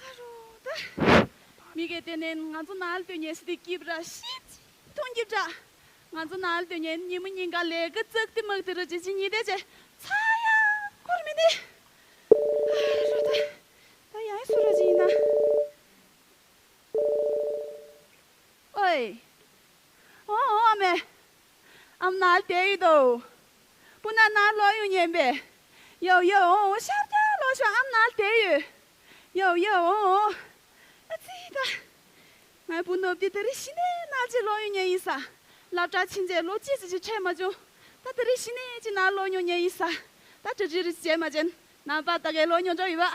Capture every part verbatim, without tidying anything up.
ཨ་རོ་ད། མི་གེ་དེ་ནས་ང་ཚོ་ནང་ལ་སྡོད་མཁན་སི་ཏི་སྐྱིབ་ར་ཤི་ཅི་མཐོང་སྐྱིབ་དྲག་ང་ཚོ་ནང་ལ་སྡོད་མཁན་ཉིན་མོ་ཉིན་གང་ལས་ཀ་ཙག་ཏི་མག་ཏི་ར་ཅི་ཅི་ཉི་ཟླ་ཅེ་ཚ་ཡ་འཁོར་མི་འདི། ཨ་རོ་ད། ད་ཡང་སུ་ར་ཅི་ཡིན་ན། ཨོའི། ཨོ་ཨོ་ཨ་མེ། ཨམ་ནང་ལ་བསྡད་ཡོད་དོ། སྤུ་ན་ནང་ལོག་ཡོང་ཉན་པས། ཡོ་ཡོ་ཨོ་ཨོ་ཤར་རྒྱག་ལོག་ཤོག་ཨམ་ནང་ལ་བསྡད་ཡོད། ཡོ་ཡོ་ཨོ་ཨོ། ཨ་ཙི་ད། ངའི་བུ་ནོར་བུ་དེ་ད་རེས་གཞི་ནས་ནང་ལ་ཅིག་ལོག་ཡོང་ཉན་ཡིན་ས། སློབ་གྲྭ་ཕྱིན་རྗེས་ལོ་གཅིག་ཙམ་ཅིག་འཕྲད་མ་བྱུང་། ད་ད་རེས་གཞི་ནས་ཅིག་ནང་ལོག་ཡོང་ཉན་ཡིན་ས། ད་དྲི་རི་རི་བྱས་མ་བྱན། ནང་པ་ད་གའི་ལོག་ཡོང་འགྲོ་ཡོད་པ།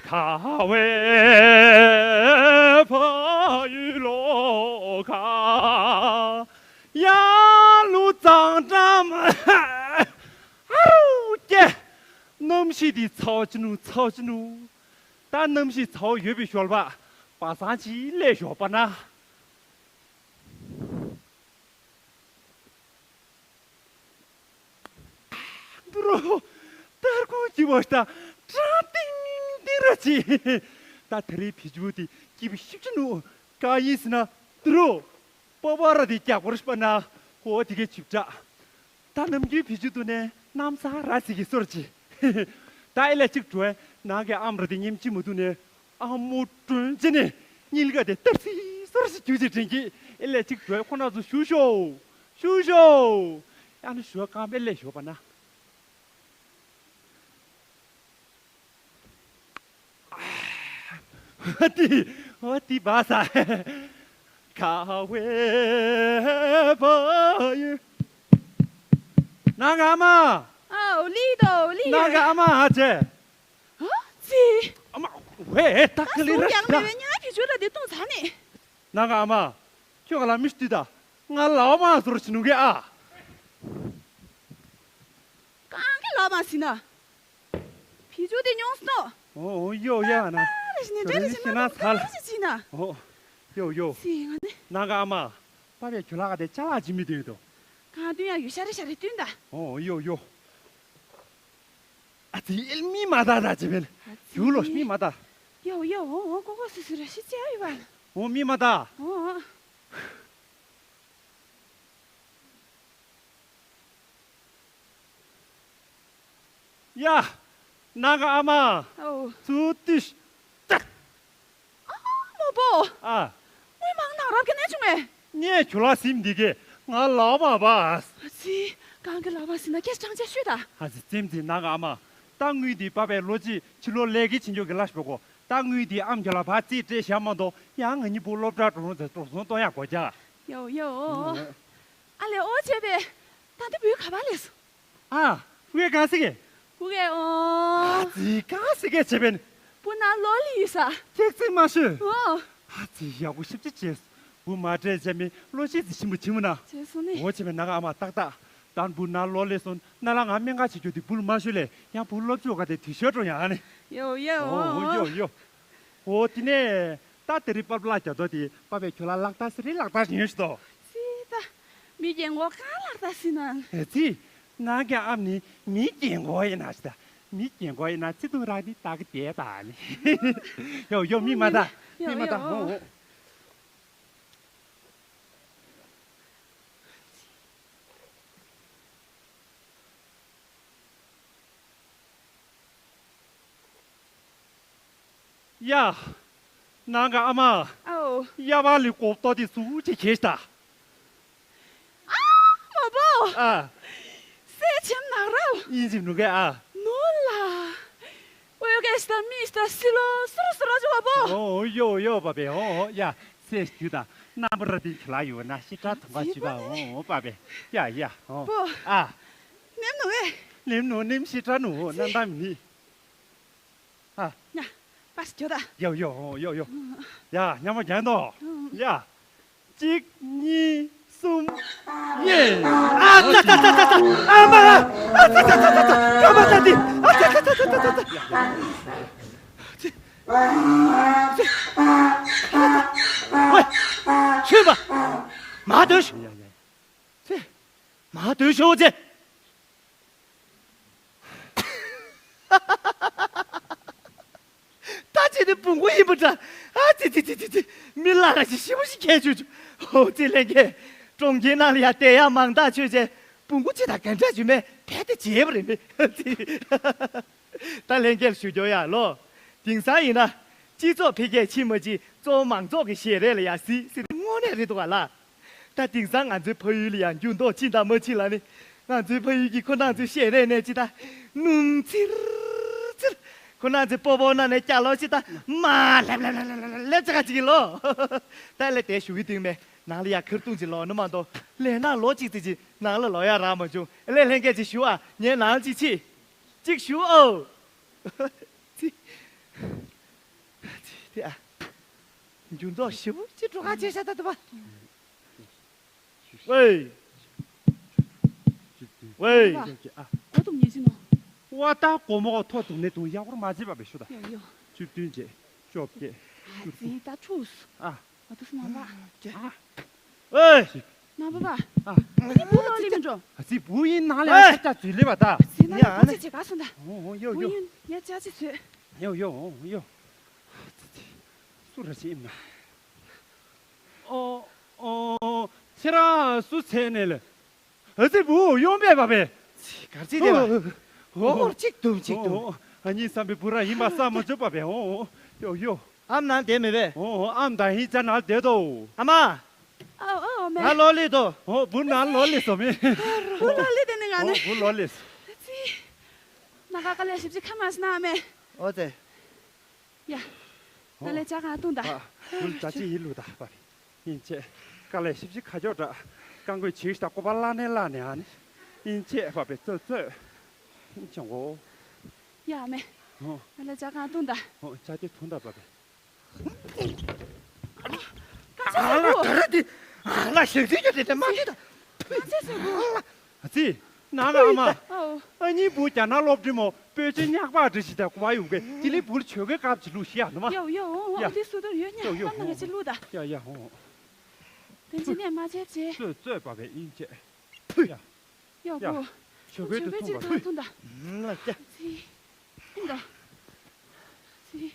ཁ་བའི་ཕ་ཡུལ་ལོ་ཁ། ཡ་ལུ་གཙང་འགྲམ། ཨ་རུ་ཀྱེ། གནམ་གཤིས་འདི་ཚ་བ་ཅི་ནུ་ཚ་བ་ཅི་ནུ། ད་གནམ་གཤིས་ཚ་བ་ཡོད་པའི་ཞོར་པ་བ་སང་ཅི་སླེབས་ཞོག་པ་ན། འདུ་རོ། སྟར་ཁུང་གི་བ་ཤ་ཀྲང་ཏིང་ཏིང་ར་ཅི། ད་དེ་རིང་བི་ཇུ་དེ་སྐྱིད་པོ་ཤུགས་ཆེ་ནུ། གང་ཡིན་ཟེར་ན་འདུ་རོ། པ་པ་ར་དེ་རྒྱག་པར་ཤི་པ་ན། ཧོ་དེ་གའི་ཆིབས་ཀྲག་ད་ནམ་རྒྱུན་བི་ཇུ་དུ་ནས་གནམ་ས་ར་ཟི་གི་སོར་ཅི། ད་ཨེ་ལ་གཅིག་འགྲོ་ནང་གི་ཨམ་ར་དེ་ཉིམ་ཅི་མ་དུ་ནས། ཨ་མོ་དྲོན་ཅི་ནས་གཉིས་ཀ་དེ་སྟར་སི་སོར་སི་རྒྱུ་ཅི་དྲན་གྱི། ཨེ་ལས་གཅིག་བྲོས་ཁོ་ན་ཚོ་ཞུ་ཤོག་ཞུ་ཤོག་ཨ་ནི་ཞུ་བ་རྐང་པའི་ལས་ཞོག་པ་ན། ཨ་ཏི་ཨ་ཏི་བ་ས་ཁ་བའི་བ་ཡུ། ནང་ག་ཨ་མ། ཨའོ་ལི་དོ་ལི། ནང་ག་ཨ་མ་ཨ་ཅེ། ཨ་ཙི། ཨ་མ། ཝེ་ད་ད་ག་ལེ་ར་ད། ཡང་མེད་པའི་ཉ་ཕི་ཆུ་ར་དེ་བཏུང་ཚ་ནས། ནང་ག་ཨ་མ། ཁྱོད་ག་ལ་མི་ཤི་དུས་ད་ང་ལའོ་མ་ཟོར་ཕྱི་ནུ་གེ་ཨ། གང་གི་ལའོ་མ་ཟིན་ན། ཕི་ཆུ་དེ་ཉོངས་སོ། ཨོ་ཨོ་ཡོ་ཡ་ན། ད་རེ་ཞི་ནས་ད་རེ་ཞི་ན་ད་རེ་ཞི་ན། ཨོ་ཡོ་ཡོ། ཙི་ང་ནི། ནང་ག་ཨ་མ། པ་པའི་ཁྱོད་ལ་ག་དེ་ཅ་ལག་ཅི་མི་དུས་དོ། གང་དུས་ཡང་ཡོད་ཤ་རེ་ཤ་རེ་བསྟུན་ད། ཨོ་ཡོ་ཡོ། ཨ་ཙི་ཨེལ་མི་མ་ད་ད་ཅི་བེལ། ཨ་ཙི། ཡུ་ལོ་མི་མ་ད། ཡོ་ཡོ་ཨོ་ཨོ་ཀོ་ཀོ་སི་སི་ར་ཤི་ཅེ་ཡོ་བ། ཨོ་མི་མ་ད། ཨོ་ཨོ། ཡ། ནང་ག་ཨ་མ། ཨོ། ཚུ་ཏིཤ། ཏག་ཨ་མོ་པོ། ཨ། དངུལ་མང་ནག་རབ་ཀྱི་ནས་བྱུང་མེ། ངས་ཁྱོད་ལ་སིམ་འདི་གས་ང་ལའོ་མ་བ། ཨ་ཙི། གང་གི་ལའོ་མ་སིན་ན་ཁྱེད་ཅང་ཆ་ཤོད་ད། ཨ་ཙི་ཙེམ་ཙེ་ནང་ག་ཨ་མ། ད་དངུལ་འདི་པ་པའི་ལོ་གཅིག་ཕྱི་ལོ་ལས་ཀའི་ཕྱི་འཇོག་གི་ལ་ཤོག་གོ་ད་དངུལ་འདི་ཨམ་རྒྱ་ལ་བ་རྩིས་སྤྲད་བཞག་མ་གཏོགས་ཡང་ང་གཉིས་པོ་སློབ་གྲྭ་འགྲོ་རུང་ཚེ་གྲོགས་སོང་གཏོང་ཡག་གོ་ཅག་ཡོ་ཡོ། ཨ་ལེ་ཨོ་བྱས་པས། ད་འདི་བུའི་ག་པར་ལས་སོང་། ཨ། ཧུའེ་གང་སི་གེ་ཧུའེ་ཨོ། ཨ་ཙི་གང་སི་གེ་བྱས་པས། བུ་ན་ལོ་ལི་ཡིས་ས། ཚིག་ཚིག་མ་ཤོད། ཨོ། ཨ་ཙི་ཡག་པོ་ཞིབ་ཅི་བྱས། བུ་མ་སྤྲད་བྱས་མི་ལོ་ཤི་ཙི་ཞིམ་པོ་བྱིན་མོ་ན། བྱས་སོང་ནི། འོ་བྱས་པས་ན་ག་ཨ་མ་ཏག་ཏག་ད་བུ་ན་ལོ་ལས་སོང་ན་ལ་ང་སྨན་ཁང་བྱེད་རྒྱུ་དེ་བུ་ལ་མ་ཤོད་ལས་ཡང་བུ་སློབ་སྦྱོང་ག་དེ་དུས་ཤོར་འགྲོ་ཡང་ནི། ཡོ་ཡོ་ཨོ་ཨོ་ཡོ་ཡོ། ཨོ་དེ་ནས་ད་དེ་རིང་པབ་ལགས་རྒྱ་མདོ་དེ་པ་པའི་ཁྱོད་ལ་ལག་བསྟར་སི་རི་ལག་བསྟར་ཡོད་ཤི་ཏོ། སི་ད། མི་རྒན་གོག་གང་ལག་བསྟར་སི་ན། ཨེ་ཙི། ནང་གི་ཨམ་ནི་མི་རྒན་གོག་ཡིན་ན་ཤི་ད། མི་རྒན་གོག་ཡིན་ན་ཚི་ཐུང་རག་ནི་ད་གི་དེ་ད་ནི། ཡོ་ཡོ་མི་མ་ད། མི་མ་ད། ཡོ་ཡོ། ཨོ། ཡ། ནང་ག་ཨ་མ། ཨའོ། ཡ་བ་ལི་ཀོབ་ཏོ་དེ་སུ་ཅི་ཁྱེར་ཤི་ད། ཨ་མ་པོ། ཨ། སེ་ཆེམ་ནག་ར། ཨིན་ཇི་ནུ་གེ་ཨ། ནོ་ལ། ཨོ་ཡོ་གེ་སི་ད་མི་སི་ད་སི་ལོ་སུ་རུ་སུ་ར་ཇུ་བ་པོ། ཨོ་ཡོ་ཡོ་པ་པེ་ཨོ་ཡ་སེ་ཞུ་ད་རྣམ་པ་ར་དེ་ཁྱི་ལ་ཡོད་ན་ཤི་ཏྲ་ཐོང་ག་ཞུ་བ་ཨོ་པ་པེ་ཡ་ཡ་ཨོ། པོ། ཨ། ནེམ་ནོ་ཨེ། ནེམ་ནོ་ནེམ་ཤི་ཏྲ་ནུ་ཨོ་ན་ད་མི་ནི། ཨ། ཉ། པ་སི་ཁྱོད་ད། ཡོ་ཡོ་ཡོ་ཡོ། ཡ་ཉ་མ་རྒྱན་དོ། ཡ། གཅིག་གཉིས་གསུམ། ཡེ། ཨ་ཙ་ཙ་ཙ་ཙ་ཙ། ཨ་མ། ཨ་ཙ་ཙ་ཙ་ཙ་ཙ། ཨ་མ་ཙ་ཏི། ཨ་ཙ་ཙ་ཙ་ཙ་ཙ། ཝེ། ཤི་བ། མ་དོ་ཤི། ཡ་ཡ། ཚེ། མ་དོ་ཤོ་ཚེ། པུ་ཏྲ། ཨ་ཙི་ཙི་ཙི་ཙི་ཙི། མི་ལ་ར་ཞིག་ཞི་བོ་ཞིག་ཁྱད་ཆོས་ཆུ། ཧོ་ཙི་ལྷན་རྒྱས། གྲོང་ཁྱེར་ནང་ལ་ཡ་དེ་ཡ་མང་དག་ཆོས་ཅན། བུང་གུ་ཅི་དང་གན་ཏྲ་ཇུ་མེ་དེ་དེ་བྱེད་པ་རེད་མེད་ཙི། ད་ལྷན་རྒྱས་ཞུ་རྒྱུ་ཡ་ལོ། དེང་སང་ཡིན་ན། སྤྱི་ཚོགས་འཕེལ་རྒྱས་ཕྱིན་མ་ཕྱིན་གཙོ་བོ་མང་ཚོགས་ཀྱི་ཞལ་རས་ལ་ཡ་སི་སི་དེ་དངོས་གནས་རེད་འདུག་ག་ལ། ད་དེང་སང་ང་ཚོའི་ཕ་ཡུལ་ལ་ཡང་འགྱུར་ལྡོག་ཕྱིན་དང་མ་ཕྱིན་ལ་ནི། ང་ཚོའི་ཕ་ཡུལ་གྱི་ཁོ་རང་ཚོའི་ཤེས་རིག་ནས་ཅི་ད་སྣུམ་ཚིར་ཚིར། ཁོ་རང་ཚོའི་སྤོ་བོ་ན་ནས་སྐྱ་ལོ་ཅི་ད་མ་ལེབ་ལེབ་ལེབ་ལེབ་ལེབ་ཙི་ག་ཅིག་ལོ། ད་ལས་དེ་ཞུ་གི་དུས་མེད་ནང་ལ་ཡ་ཁར་ཏུང་ཅིག་ལོ་ནི་མ་གཏོགས་ལས་ན་ལོ་གཅིག་ཙི་ཅིག་ནང་ལ་ལོ་ཡ་རག་མ་བྱུང་ལས་ལྷན་རྒྱས་ཅིག་ཞུ་ཨ་ངས་ནང་ཅིག་ཕྱིས་ཅིག་ཞུ་ཨོ། ཙི། ཙི་དེ་ཨ། འགྱུར་ལྡོག་ཞིབ་ཅིག་འགྲོ་ག་ཅེས་བཤད་ད་དུ་བ། ཝེ། ཝེ། ཨ། གོ་དུང་ཉེ་ཅི་ནོ། ཝ་ད་གོ་མོ་ཐོ་དུང་ནེ་དུང་ཡག་པོར་མ་བྱེད་པ་བེ་ཤོ་ད། ཡོ་ཡོ། བཅུ་བདུན་བྱེད། བཅོ་བརྒྱད། ཨ་ཙི་ད་ཆུས། ཨ། ཨ་ཏུ་སུ་མ་བ། ཨ། ཝེ། ན་བ་བ། ཨ། ཨ་ནི་བུ་ལོ་ལི་མི་འགྲོ། ཨ་ཙི་བུ་ཡིན་ནང་ལ་ཨེ། ཤི་ད་ཙི་ལི་བ་ད། ཙི་ན་ཡ་ན་ཅི་ཅི་ག་སུ་ད། ཨོ་ཡོ་བུ་ཡོ། ཡིན་ཡ་ཅ་ཅི་ཚོད། ཡོ་ཡོ་ཡོ། ཨ་ཙི་ཙི། སུ་ར་ཅི་ཨིན་ན། ཨོ། ཨོ། ཁྱེད་རང་སུ་ཚེ་ནས་ལ། ཨ་ཙི་བུ་ཡོང་པས་པ་པས། གར་ཅི་དེ་བ། ཨོ་ཨོ་ཨོ། གཅིག་དུམ་གཅིག་དུམ། ཨོ་ཨོ། ཨ་ནི་བསམ་པའི་བུ་ར་ཡིན་པ་བསམ་མ་བཅུག་པ་པས། ཨོ་ཨོ། ཡོ་ཡོ། ཨམ་ནང་བསྡད་མེད་པས། ཨོ་ཨོ། ཨམ་དང་ཧིན་ཅ་ནང་བསྡད་དོ། ཨ་མ། ཨོ་ཨོ་མེ། ང་ལོ་ལི་དོ། ཨོ་བུ་ནང་ལོ་ལི་སོ་མེ། བུ་ལོ་ལི་དེ་ནི་ང་ནི། ཨོ་བུ་ལོ་ལི། ཨ་ཙི། ན་ག་ག་ལས་ཞིབ་ཅིག་ཁ་མ་སྣ་མེ། ཨོ་ཙེ། ཡ། ང་ལས་ཇ་གང་བཏུང་ད། ཨ། ཁུལ་ཇ་ཅི་ཡིན་ལུ་ད་པ། ཡིན་ཆེ། དཀའ་ལས་ཞིབ་ཅིག་ཁ་ཅོག་འདྲ། རྐང་མགོས་ཆིག་ད་ཀོ་པ་ལ་ནས་ལ་ནས་ཨ་ནི། ཡིན་ཆེ་པ་པའི་རྩོད་རྩོད། ཡིན་ཆེ་འོ། ཡ་མེ། ཨོ། ང་ལས་ཇ་གང་བཏུང་ད། ཨོ་ཇ་དེ་འཐུང་ད་པ་པའི། ཀ་ཅེ་ཨ་ལ་སེ་གོ། ད་ར་དེ། ཨ་ལ་ཞིག་ཅིག་ཅིག་དེ་དེ་མ་ཅི་ད། ཀ་ཅེ་སེ་གོ། ཨ་ཙི། ནང་ལ་ཨ་མ། ཨོ། ཨ་ནི་བུ་རྒྱ་ནག་སློབ་གྲྭའི་མོ་པོད་ཆེན་ཉག་པ་འདྲ་ཞིག་དང་ཀུ་བ་ཡོང་གི་དེ་ལས་བུར་ཆོས་གོས་སྐབས་ཀྱི་ལུགས་ཤིག་ཡ་ནུ་མ། ཡོ་ཡོ་ཨོ་ཡ། ཨོ་དེ་སུ་དོར་ཡོད་ཉག་ཡོ་ཡོ་ཨ་མ་ང་ཅི་ལུགས་ད། ཡ་ཡ་ཨོ། དེ་ཅི་ནས་མ་བྱེད་བྱེད། རྩོད་རྩོད་པ་བས་ཨིན་བྱེད། ཕུ། ཡ། ཡོ་ཡ། བུ། ཆོས་གོས་དུ་ཐུང་བ་ཕུ། ཐུང་ད། ལ་ཀྱ། ཙི། ཨིན་ད། ཙི།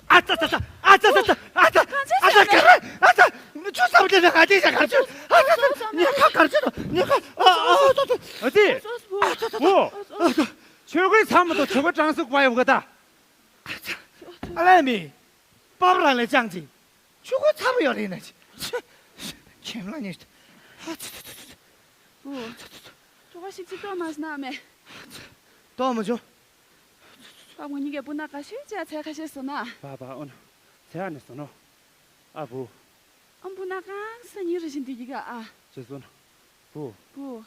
ཨ་ཙ་ཙ་ཙ། ཨ་ཙ་ཙ་ཙ། ཨ་ཙ། ཨ་ཙ། ག་རེ། ཨ་ཙ། ཆུ་ཚ་བ་དེ་ནས་ཧ་ཏི་ཅག་གར་ཆུ། ཨ་ཙ་ཙ། ཉེ་ཁ་གར་ཆུ་དང་ཉེ་ཁ། ཨ་ཨ་ཙ་ཙ། ཨ་ཙི། ཨ་ཙ་ཙ། བུ། ཨ་ཙ། ཆོས་གོས་ཚང་མ་དང་ཆོས་གོས་གྲངས་སུ་བགོ་ཡོང་གི་ད། ཨ་ཙ། ཨ་ལས་མི། པ་པ་རང་ལས་ཅང་ཅིག་ཆུ་ཁོ་ཚ་པོ་ཡོད་རེད་ན་ཅི། ཁྱིམ་ལ་ཉེ། ཨ་ཙི་ཙི་ཙི་ཙི། ཨོ། ཙི་ཙི་ཙི། ཅོ་ག་ཞིག་ཅིག་ཏོ་མ་སྣ་མེ། ཏོ་མ་ཅོ། པ་ངོ་གཉིས་ཀས་བུ་ན་ཁ་ཤས་ཅ་ཚ་ཁ་ཤས་སོ་ན། པ་པ་ཨོ་ན། ཚ་ཡ་ནི་སོ་ནོ། ཨ་བུ། ཨམ་བུ་ན་གང་ས་ཉིན་རེ་བཞིན་དུ་ཡི་ག་ཨ། ཅི་སོ་ན། བུ། བུ།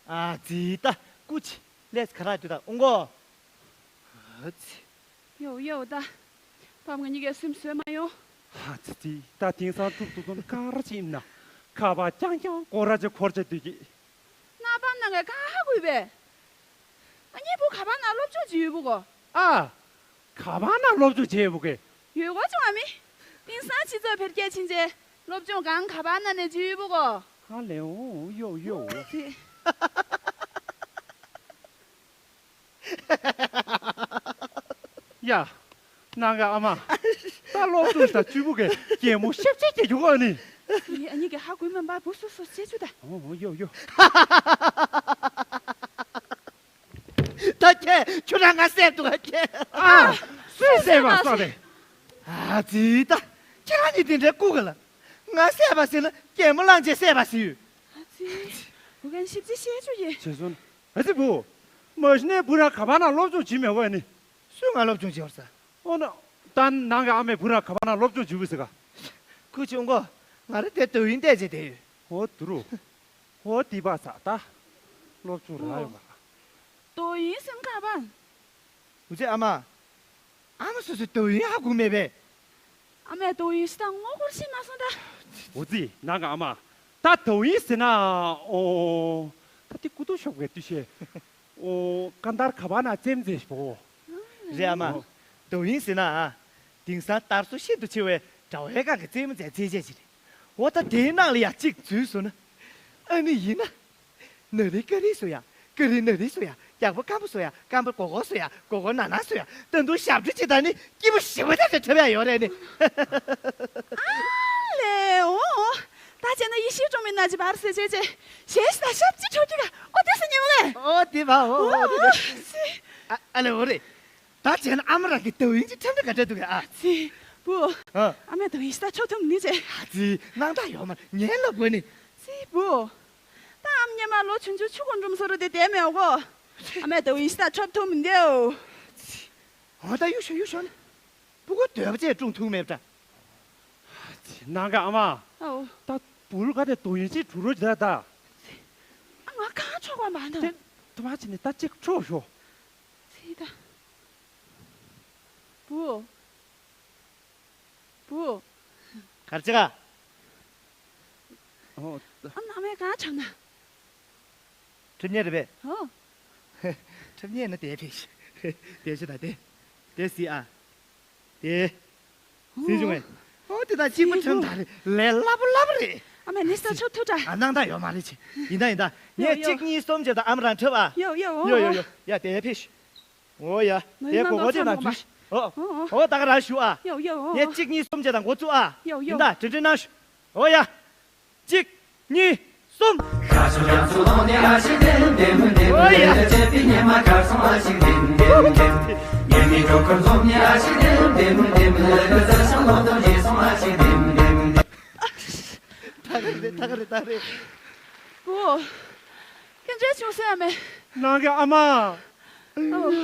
ཨ་ཙི་ད་ཀུ་ཅི་ལེས་ཁ་ར་དུ་ད་ཨུང་གོ། ཨ་ཙི། ཡོ་ཡོ་ད། པ་ང་གཉིས་ཀས་སེམས་བཟོད་མ་ཡོང་། ཨ་ཙི་ཙི་ད་དེང་སང་ཐུག་ཐུག་ཐུག་ག་ར་ཅི་ཨིན་ན། ཁ་པ་རྐྱང་རྐྱང་གོ་ར་ཅི་འཁོར་ཅི་དུས་ཀྱི། ན་པ་ན་ངས་ག་ཧ་གུས་པས། ཨ་ནི་བུ་ཁ་པ་ན་སློབ་སྦྱོང་ཅི་ཡོད་བུ་གོ། ཨ། ཁ་པ་ན་སློབ་སྦྱོང་བྱེད་བུ་གེ། ཡོད་གོ་ཅུང་ཨ་མི། དེང་སང་སྤྱི་ཚོགས་འཕེལ་རྒྱས་ཕྱིན་རྗེས་སློབ་སྦྱོང་གང་ཁ་པ་ན་ནས་ཅི་ཡོད་བུ་གོ། ཧ་ལེ་འོ་ཡོ་ཡོ། ཨ་ཙི། ཡ། ནང་གི་ཨ་མ། ད་སློབ་ཕྲུག་དང་བཅུ་བོ་གི་གད་མོ་ཤེབ་ཤེབ་ཀྱི་ཡོང་ཨ་ནི། ཨ་ནི་ཨ་ནི་གི་ཧ་གོ་མིན་པ་བུ་སུ་སུ་ཤེས་ཆུ་ད། ཨོ་ཡོ་ཡོ། ད་ཁྱེད་ཁྱོད་རང་ང་བསད་འདུག་ཨ་ཁྱེད། ཨ། སུས་བསད་པ་སོགས་རེད། ཨ་ཙི་ད། ཁྱེད་རང་གཉིས་དེ་འདྲའི་སྐུ་ག་ལ། ང་བསད་པ་ཟེར་ན་གད་མོ་བླངས་བྱས་བསད་པ་ཟེར་ཡོད། ཨ་ཙི། བུ་གན་ཤེབ་ཅི་ཤེས་ཆུ་ཡེ། བྱས་སོང་། ཨ་ཙི་བུ། མ་གཞི་ནས་བུ་ར་ག་པ་ན་སློབ་སྦྱོང་བྱེད་མེད་གོ་ནི། སུས་ང་སློབ་སྦྱོང་བྱེད་བར་ས། ཨོ་ན། ད་ནང་གི་ཨ་མས་བུ་ར་ག་པ་ན་སློབ་སྦྱོང་བྱེད་བུ་ཟེར་ག་ཁུ་ཆུང་གོ། ང་ར་དེ་དོ་ཡིན་བལྟས་བྱས་བསྡད་ཡོད། ཨོ་དུ་རུ། ཨོ་དི་པ་ས་ད། སློབ་སྦྱོང་རག་ཡོད་མ། དོ་ཡིན་སེམས་ཁ་པ། འུ་ཚོའི་ཨ་མ། ཨ་མ་སོ་སོའི་དོ་ཡིན་ཧ་གོ་མེད་པས། ཨ་མས་དོ་ཡིན་ཞིག་དང་ངོ་སྐོར་ཤེས་མ་སོང་ད། འུ་ཚོའི་ནང་གི་ཨ་མ། ད་དོ་ཡིན་ཟེར་ན། ཨོ། ད་དེ་ཀུ་ཏུ་ཤོབ་གི་ཏུ་ཤེ། ཨོ། ཀ་འདར་ག་པ་ན་ཙེམ་ཙེ་ཤོ། རེད་ཨ་མ། ཨོ། དོ་ཡིན་ཟེར་ན། དེང་སང་དར་སོ་ཤིན་ཏུ་ཆེ་བའི་དྲ་བའི་སྒང་གི་ཙེམ་ཙེ་ཙེ་ཅེ་ཅི་རེད། འོ་ད་དེའི་ནང་ལ་ཡ་གཅིག་འཛུལ་སོང་ན། ཨ་ནི་ཡིན་ན། ན་རི་ཀ་རི་སུ་ཡ། ཀ་རི་ན་རི་སུ་ཡ། རྒྱགས་པ་སྐམ་པོ་སུ་ཡ། སྐམ་པོ་སྒོར་སྒོར་སུ་ཡ། སྒོར་སྒོར་ན་ན་སུ་ཡ། ད་དུང་ཞབས་བྲོ་ཅིག་ད་ནི་སྐྱིད་པོ་ཞེ་པོ་ད་ཆ་འཁྲབ་ཡ་ཡོད་རེད་ནི། ཨ་ལེ་འོ། ད་བྱས་ན་ཡེ་ཤེས་སྒྲོལ་མའི་ན་ཅི་བར་སེ་ཅེ་ཅེ། ཞེས་ད་ཞབས་ཅི་འཁྲབ་ཅི་ག་ཨོ་དེ་སུ་ཉི་མ་ལེ། ཨོ་དེ་བ་ཨོ་ཨོ་དེ་ཨོ་སི། ཨ་ཨ་ལེ་འོ་རེད། ད་བྱས་ན་ཨ་མ་རང་གི་ཏོག་དབྱིབས་ཀྱི་འཁྲབ་འདྲ་ག་འདྲ་འདུག་ག་ཨ། ཙི། བུ། ཨ། ཨ་མས་ཏོག་དབྱིབས་ད་འཁྲབ་ཐུབ་ནི་ཅེ། ཨ་ཙི། སྣང་དག་ཡོད་མ་རེད། ངའི་ལ་བུ་ནི། ཙི་བུ། ད་ཨམ་ཉི་མ་ལོ་ཆུང་ཆུང་ཆུ་ཁོ་འགྲོམ་སོ་རུ་དེ་དེ་མེད་གོ། ཨ་མས་ཏོག་དབྱིབས་ད་འཁྲབ་ཐུབ་མི་འདེའོ། ཙི། འོ་ད་གཡུག་ཤོག་གཡུག་ཤོག་ནི། སྤུ་གུ་འདོད་པ་ཅེས་སྲུང་ཐུབ་མེད་པ་འདྲ། ནང་གི་ཨ་མ། ཨོ། ད་བུ་ལ་ག་དེ་དོ་ཡིན་ཅིག་གྲུ་རོ་ཇ་ད། ཨ་ང་གང་ཆོག་པ་མ་ན། དེ་དུ་མ་ཅི་ནི་ད་ཅིག་ཁྲོ་ཤོ། ཚིག་ད། བུ། བུ། གར་ཅི་ག་ཨོ། ཨ་ན་མའི་གང་ཆག་ན། ཁྲིམས་ཉེས་རེད་པས། ཨོ། ཁྲིམས་ཉེས་ན་དེ་ཕེ་ཤི། དེ་ཤི་ད་དེ། དེ་སི་ཨ། དེ། སི་བྱུང་ངས། ཨོ་དེ་ད་གཅིག་པུ་ཁྲིམས་དར་ལས་སླ་པོ་སླ་པོ་རེད། ཨ་མ་ནི་ས་ཆོག་ཐུ་ཏྲ། ཨ་སྣང་དག་ཡོད་མ་རེད་ཆེ། ཡིན་ད་ཡིན་ད། ངས་ཡོ་ཡོ། གཅིག་གཉིས་གསུམ་བྱས་ད་ཨམ་རང་ཁྲབ་ཨ། ཡོ་ཡོ་ཡོ་ཡོ་ཡོ། ཡ་དེ་ཕེ་ཤི། ཨོ་ཡ། དེ་གོ་གོ་དེ་ན་འཇུས་ཤི། ཨོ་ཨོ། ཨོ་ད་ག་རང་ཞུ་ཨ། ཡོ་ཡོ་ཨོ། ངས་གཅིག་གཉིས་གསུམ་བྱས་ད་འགོ་བཙུགས་ཨ། ཡོ་ཡོ། ཡིན་ད་དྲིན་དྲིན་གནང་ཞུ། ཨོ་ཡ། གཅིག་གཉིས། གསུམ། ད་ག་རེད་ད་ག་རེད་ད་རེད། བུ། སྐད་ཆ་བྱུང་ཟེར་ཡ་མེད། ནང་གི་ཨ་མ། ཨོ།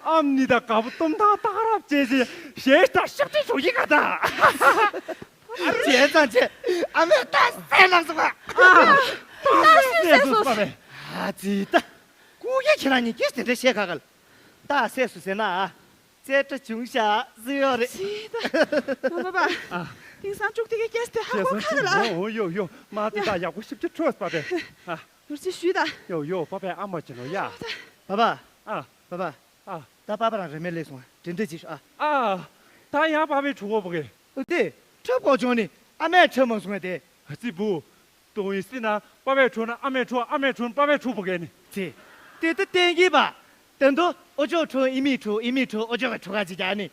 ཨམ་ནི་ད་དགའ་པོ་གཏོང་ཐང་ཏག་རབ་བྱས་ཟེར་ཞེས་ད་ཤབ་ཏི་ཞོག་ཡིག་ག་ད། བྱས་ཙང་བྱས། ཨ་མས་ད་སེ་ལབ་སོང་ཨ། ད་སེ་སེ་སོ། ཨ་ཙི་ད། ཀུ་ཡེ་ཁྱེད་རང་གཉིས་ཀྱིས་དེ་འདྲ་བཤད་ག་ག་ལ། ད་སེ་སུ་ཟེར་ན་ཨ། རྩེ་གྲ་བྱུང་ཤག་ཟེར་ཡོད་རེད། ཙི་ད། ནང་པ་པ། ཨ། དེང་སང་ཅུག་ཏི་གི་སྐྱེས་ཏེ་ཧ་གོ་ཁ་ག་ལ། ཨོ་ཡོ་ཡོ་མ་དེ་ད་ཡག་པོ་ཞིབ་ཅིག་འཕྲོས་པ་པས། ཨ། ནོར་ཅི་ཞུས་ད། ཡོ་ཡོ་པ་པས་ཨ་མ་ཅི་ནོ་ཡ། པ་པ། ཨ། པ་པ། ཨ། ད་པ་པ་རང་རེ་མེ་ལས་སོང་དྲན་འདྲ་ཅིག་ཤོག་ཨ། ཨ། ད་ཡང་པ་པའི་གྲུ་གོ་བ་གེ། ཨོ་དེ། ཁྲབ་གོ་བྱུང་ནི་ཨ་མས་ཁྲབ་མ་སོང་བས་དེ། ཨ་ཙི་བུ། དོ་ཡིན་སྲིད་ན་པ་པའི་གྲུ་ན་ཨ་མའི་གྲུ་ཨ་མའི་གྲུ་ན་པ་པའི་གྲུ་བ་གེ་ནི། ཙི། དེ་ད་བསྟན་གྱི་པ། དེ་འདུག་ཨོ་ཅོག་གྲུ་ཨི་མི་གྲུ་ཨི་མི་གྲུ་ཨོ་ཅོག་གི་གྲུ་ག་ཅིག་རྒྱག་ནི།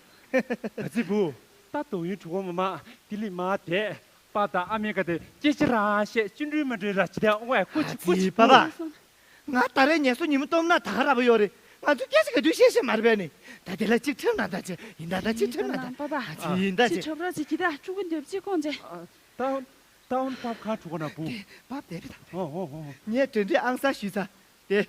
ཨ་ཙི་བུ། ད་དོ་ཡིན་གྲུ་གོ་མ་མ་དེ་ལི་མ་དེ། པ་དང་ཨ་མའི་ཀ་དེ་སྐད་ཆ་རང་བཤད་ཅི་འགྲུལ་མི་འགྲུལ་ར་ཅི་དེ་ཨོ་ཨེ་ཀུ་ཅི་ཀུ་ཅི་པ་པ། ང་ད་རེས་ངལ་གསོ་ཉིན་མོ་སྟོབས་ན་ད་ག་ར་བ་ཡོད་རེད། ང་ཚོ་སྐད་ཆ་ག་དུས་བཤད་བཤད་མ་རེད་པས་ནི། ད་དེ་ལ་གཅིག་ཁྲིམས་ན་ད་ཅི་ཡིན་ད་ད་གཅིག་ཁྲིམས་ན་ད། པ་པ། ཨ་ཅི་ཡིན་ད་ཅི་ཅི། ཁྲབ་ར་ཅི་གི་ད་ཕྲུ་གུ་འདེབས་ཅི་ཀོང་ཅེ། ད་ད་འོན་པབ་ཁ་ཕྲུ་གུ་ན་བུ། དེ་པབ་དེ་བི་ད། ཨོ་ཨོ་ཨོ། ངས་དྲན་དྲན་ཨང་ས་ཞུས་ཚ། དེ།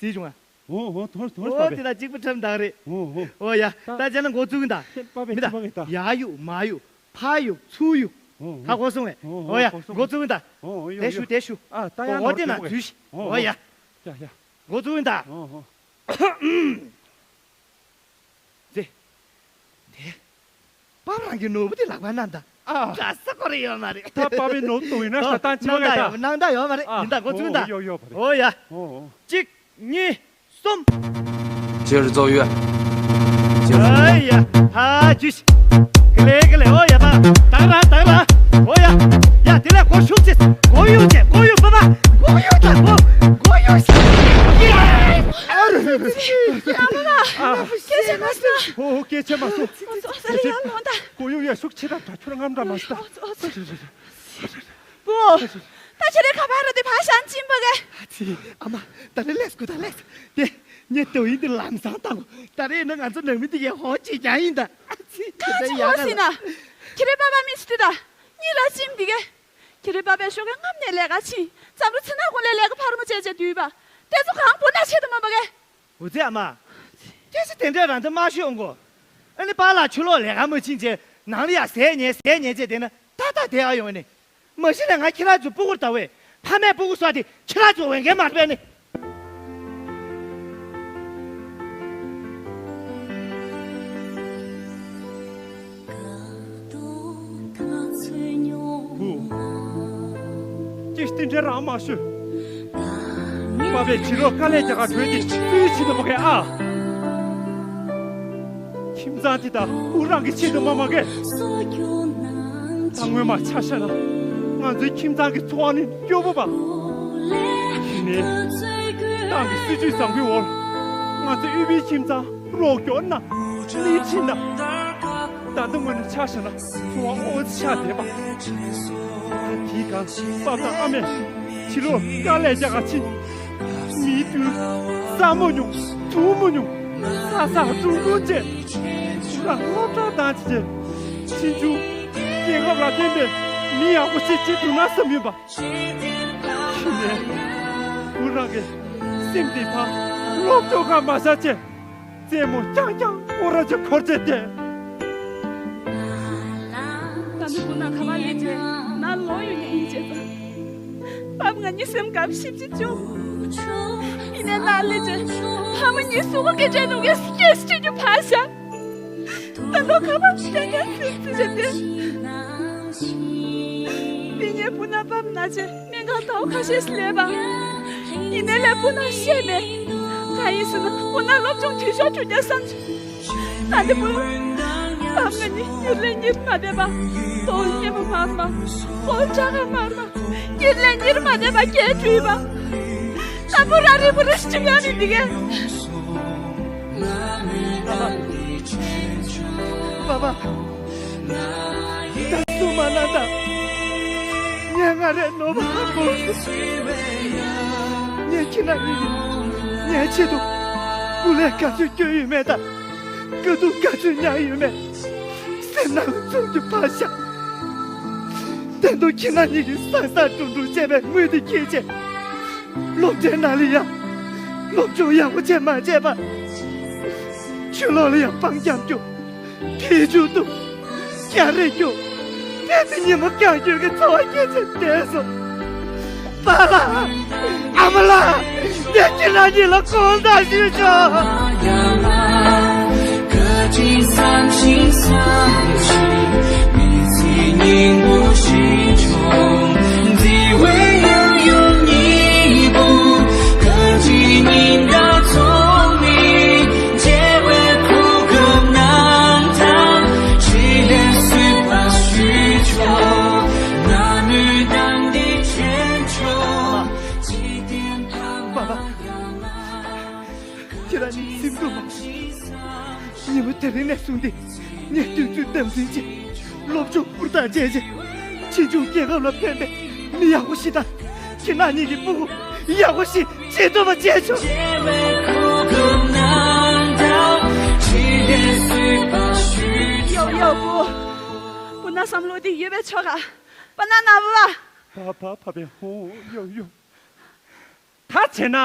ཟིག་བྱུང་ཨ། ཨོ་ཨོ་ཐོར་ཐོར་ཨོ་པ་པས། དེ་ད་གཅིག་པུ་ཁྲིམས་ད་ག་རེད། ཨོ་ཨོ། ཨོ་ཡ། ད་ད་ཅི་ན་འགོ་བཙུགས་ཡིན་ད། པ་པས་མི་ད། ཅི་པ་གི་ད། ཡ་ཡུག་མ་ཡུག་ཕ་ཡུག་ཚུ་ཡུག་ཧ་གོ་སོང་ངས། ཨོ་ཡ། འགོ་བཙུགས་ཡིན་ད། ཨོ་ཡོ་དེ་ཡོ། ཞུ་དེ་ཞུ། ཨ་ད་ཡ་ཨོ་དེ་ན་འཛུལ་ཤི། ཨོ་ཡ། ཡ་ཡ། འགོ་བཙུགས་ཡིན་ད། ཨོ་ཨོ། ཟེ། དེ། པ་རང་གི་ནོར་བུ་དེ་ལག་པ་ན་ད། ཨ། ག་ས་གོ་རེ་ཡོད་མ་རེད། ད་པ་པའི་ནོར་བུ་ཡིན་ན་ད་ད་ཅི་མ་ག་ད། སྣང་དག་ཡོད་མ་རེད། ཨ། སྣང་དག་ཡོད་མ་རེད། ཡིན་ད་འགོ་ཨོ་བཙུགས་ཡིན་ད། ཡོ་ཡོ་པ་རེད། ཨོ་ཡ། ཨོ་ཨོ། གཅིག་གཉིས། གསུམ། ཅེར་ཙོ་ཡོད། ཅེར་ཙོ་ཡོད། ཨ་ཡ། ཧ་ཇུ་ཤི། ཀི་ལེ་ཀི་ལེ། ཨོ་ཡ་པ། དག་ར་དག་ར། ཨོ་ཡ། ཡ་དེ་ལ་སྒོ་ཤུགས་ཆེ། སྒོ་ཡུག་ཆེ། སྒོ་ཡུག་པ་པ། སྒོ་ཡུག་ད་སྒོ། སྒོ་ཡུག་ཆེ། ཡ་པ་པ། སྐད་ཆ་མ་གསུང་། ཨོ་སྐད་ཆ་མ་གསུང་། ཨོ་ཙོ་ཙོ་ལ་ཡ་ལོང་ད། སྒོ་ཡུག་ཡ་ཤུགས་ཆེ་ད་ད་ཁྱོད་རང་ངམ་འདྲ་མ་སྟ། ཨོ་ཙོ་ཙོ། བུ། ད་ཁྱེད་རའི་ཁ་པར་དེ་ཕར་བཞག་ཅིན་པ་གེ། ཨ་ཙི། ཨ་མ། ད་རེ་ལེགས་དགོས་ད་ལེགས། དེ། ངས་ཏོ་ཡིན་དེ་ལམ་སང་བཏང་གོ། ད་རེས་ན་ང་ཚོ་ནང་མི་དེ་གའི་ཧོ་ཅིག་ཀྱང་ཡིན་ད། ཨ་ཙི། ད་ཅི་ཡ་ཧོ་ཟིན་ན། ཁྱེད་རའི་པ་པ་མི་སུ་དུ་ད། གཉིས་ར་ཅིམ་དེ་གེ། ཁྱེད་རའི་པ་པའི་ཤོག་གེ་རྔམ་ནས་ལས་ཀ་ཕྱིན། བསམ་རུ་ཚི་ན་གོ་ལས་ལས་ཀ་ཕར་མོ་བྱས་བྱས་དུས་པ། དེ་ཚོ་གང་བུ་ན་ཆེད་དུ་མ་པ་གེ། འུ་ཚེ་ཨ་མ། སྐད་ཆ་དེ་འདྲས་རང་དེ་མ་ཤོད་འོང་གོ། ཨ་ནི་པཱ་ལགས་ཕྱི་ལོགས་ལས་ཀ་མ་ཕྱིན་བྱས་ནང་ལ་ཡ་ཟས་ཉལ་ཟས་ཉལ་བྱས་བསྡད་ན་ཏག་ཏག་བསྡད་ཨ་ཡོང་ནི། མ་གཞི་ནས་ང་ཁྱེད་རང་ཚོའི་སྤུ་གུར་ལྟ་བས་ཕ་མས་སྤུ་གུ་གསོ་དེ་ཁྱེད་རང་ཚོ་འོས་འགན་མ་རེད་པས་ནི། བུ། ཅི་སྟེ་འདྲ་རང་མ་ཤོད། པ་པའི་ཕྱི་ལོགས་དཀའ་ལས་རྒྱག་ག་བྲོས་ཏེ་སུའི་ཆེད་དུ་བ་གས་ཨ། ཁྱིམ་ཚང་འདི་དག་ཁོ་རང་གི་ཆེད་དུ་མ་མ་གས། ད་སྔོན་མ་ཆ་བཞག་ན་ང་ཚོའི་ཁྱིམ་ཚང་གི་འཚོ་བ་ནི་སྐྱོ་པོ་པ། ཡིན་ནའི། ད་ སྲིད་ཇུས་བཟང་པོའི་འོག་ང་ཚོའི་དབུས་པའི་ཁྱིམ་ཚང་རོགས་སྐྱོར་གནང་། སྣེ་ཁྲིད་གནང་། ད་ལྟ་ངོས་ནས་ཆ་བཞག་ན་འཚོ་བ་དངོས་ཆགས་བསྡད་པ། ད་དེའི་སྒང་པ་དང་ཨ་མས་ཕྱི་ལོགས་དཀའ་ལས་རྒྱག་ག་ཕྱིན། མིའི་དུས་ས་མོ་ཉུང་དུ་མོ་ཉུང་ས་ས་དྲུང་དྲུང་བཅས། ང་སློབ་གྲྭ་བཏང་བྱས། ཕྱིན་ཆུང་རྒྱལ་ཁབ་ལ་ཕན་པའི་མི་ཡག་པོ་ཞིག་བྱེད་ཐུབ་ན་བསམ་ཡོད་པ། ཁྱེད་ནས་བུ་རང་གི་སེམས་བདེ་ཕར་སློབ་སྦྱོང་ག་མ་བཞག་བྱས། རྩེད་མོ་རྐྱང་རྐྱང་སྐོར་ར་ཅིག་འཁོར་བྱས་ཏེ། ད་ནི་བུ་ན་ཁ་པར་ལས་བྱས་ན་ལོག་ཡོང་ཉན་ཡིན་བྱས་ཙང་། ཕམ་ང་གཉིས་སེམས་ཁམས་ཞིབ་ཅིག་བྱུང་། ཡིན་ནའི་ན་ལས་བྱས་ཕ་མ་གཉིས་སུ་གོ་སྐད་ཆ་ནུ་གེ་སྐད་ཅིག་རྒྱུ་ཕར་བཞག་ད་ནོ་ཁ་པར་ཅན་ཅན་སིབ་སིབ་བྱས་ཏེ། དེ་ངའི་བུ་ན་ཕམ་ན་བྱས། སྨན་ཁང་ཟླ་བ་ཁ་ཤས་སུ་སླེབས་པ། ཡིན་ནའི་ལས་བུ་ན་བཤད་མེད། གང་ཡིན་ཟེར་ན་བུ་ན་སློབ་སྦྱོང་འཐུས་ཤོར་འགྲོ་རྒྱུ་བསམ་བྱུང་། ད་ནི་བུ་ཕམ་ང་གཉིས་ཡུལ་ལས་གཉེར་མ་བསྡད་པ། དོ་སྙེ་མ་མར་མ། ཨོ་ཅག་ག་མར་མ། ཡུལ་ལས་གཉེར་མ་བསྡད་པ་སྐྱེས་བྲུས་པ། ད་བུ་ར་རི་བུ་རི་ཞིག་ཡང་མི་འདི་གས། པ་པ། ད་སུ་མ་ན་ད། ངས་ང་རའི་ནོར་བ་ལ་དགོངས་ཏེ། ངས་ཁྱེད་རང་གཉིས་ཀྱིས་ངའི་ཆེད་དུ་སྐུ་ལས་ག་ཚོད་བསྐྱོན་ཡོད་མེད་དང་། དཀའ་སྡུག་ག་ཚོད་མྱངས་ཡོད་མེད་སེམས་ནང་ལ་ཚུར་གྱི་ཕར་བཞག་དོན་དུ་ཁྱེད་རང་གཉིས་ཀྱིས་བསགས་བསགས་སྒྲུབ་སྒྲུབ་བྱས་པའི་དངུལ་དེ་འཁྱེར་བྱས། སློབ་གྲྭའི་ནང་ལ་ཡང་སློབ་སྦྱོང་ཡག་པོ་བྱས་མ་བྱས་པར། ཕྱི་ལོགས་ལ་ཡང་སྤང་རྒྱབ་རྒྱུ། ཐེ་ཆུ་འཐུང་། སྐྱ་རེངས་རྒྱུ། དེ་ཚེ་ཉི་མ་གང་འགྱོད་ཀྱི་འཚོ་བ་སྐྱེལ་བྱས་བསྡད་སོང་། པཱ་ལགས། ཨ་མ་ལགས། ངས་ཁྱེད་རང་གཉིས་ལ་དགོངས་དག་ཞུས་ཆོག་པ་པ། ཁྱེད་རང་གཉིས་སེམས་སྡུག་མ་བྱེད། ཉིན་མོ་དེ་རིང་ནས་བཟུང་སྟེ་ངས་དུས་ཚོད་དམ་འཛིན་བྱས། སློབ་སྦྱོང་ཧུར་ཐག་བྱས་རྗེས། ཕྱིས་འབྱུང་རྒྱལ་ཁབ་ལ་ཕན་པའི་མི་ཡག་པོ་ཞིག་དང་། ཁྱེད་རང་གཉིས་ཀྱི་སྤུ་གུ་ཡག་པོ་ཞིག་བྱེད་ཐུབ་པ་བྱས་ཆོག་ཡོ་ཡོ་བུ། བུ་ན་བསམ་བློ་དེ་ཡོད་པའི་ཆོག་ག་པ་ན་ན་བུ་བ། ཕ་ཕ་ཕ་བེ་ཧོ་ཡོ་ཡོ། ད་བྱས་ན།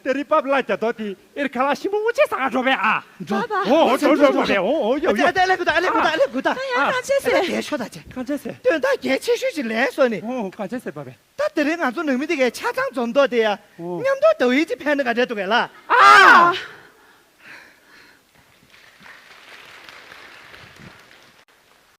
དེ་རིང་པབ་ལ་རྒྱ་ཐོ་དེ་ཨེར་ཁ་ལ་ཤི་མོ་འུ་ཆེ་ས་ག་འགྲོ་བས་ཨ། འགྲོ། པ་པ། ཨོ་འགྲོ་འགྲོ་འགྲོ་བས་ཨོ་ཨོ་ཡོ་ཡོ། ཨ་ལེ་གུ་ད་ཨ་ལེ་གུ་ད་ཨ་ལེ་གུ་ད། ད་ཡང་གང་བྱས་ཟེར། ཨ་ལེ་གས་ཤོ་ད་ཅེ། གང་བྱས་ཟེར། དོན་དག་གལ་ཆེ་ཤོས་ཅིག་ལས་སོ་ནི། ཨོ་གང་བྱས་ཟེར་པ་བས། ད་དེ་རིང་ང་ཚོ་ནང་མི་དེ་གས་ཆ་ཚང་འཛོམས་ཐོག་དེ་ཡ། ཨོ། མཉམ་དུ་ཟླ་བའི་ཅི་ཕན་ནི་ག་འདྲ་འདུག་གས་ལ། ཨ།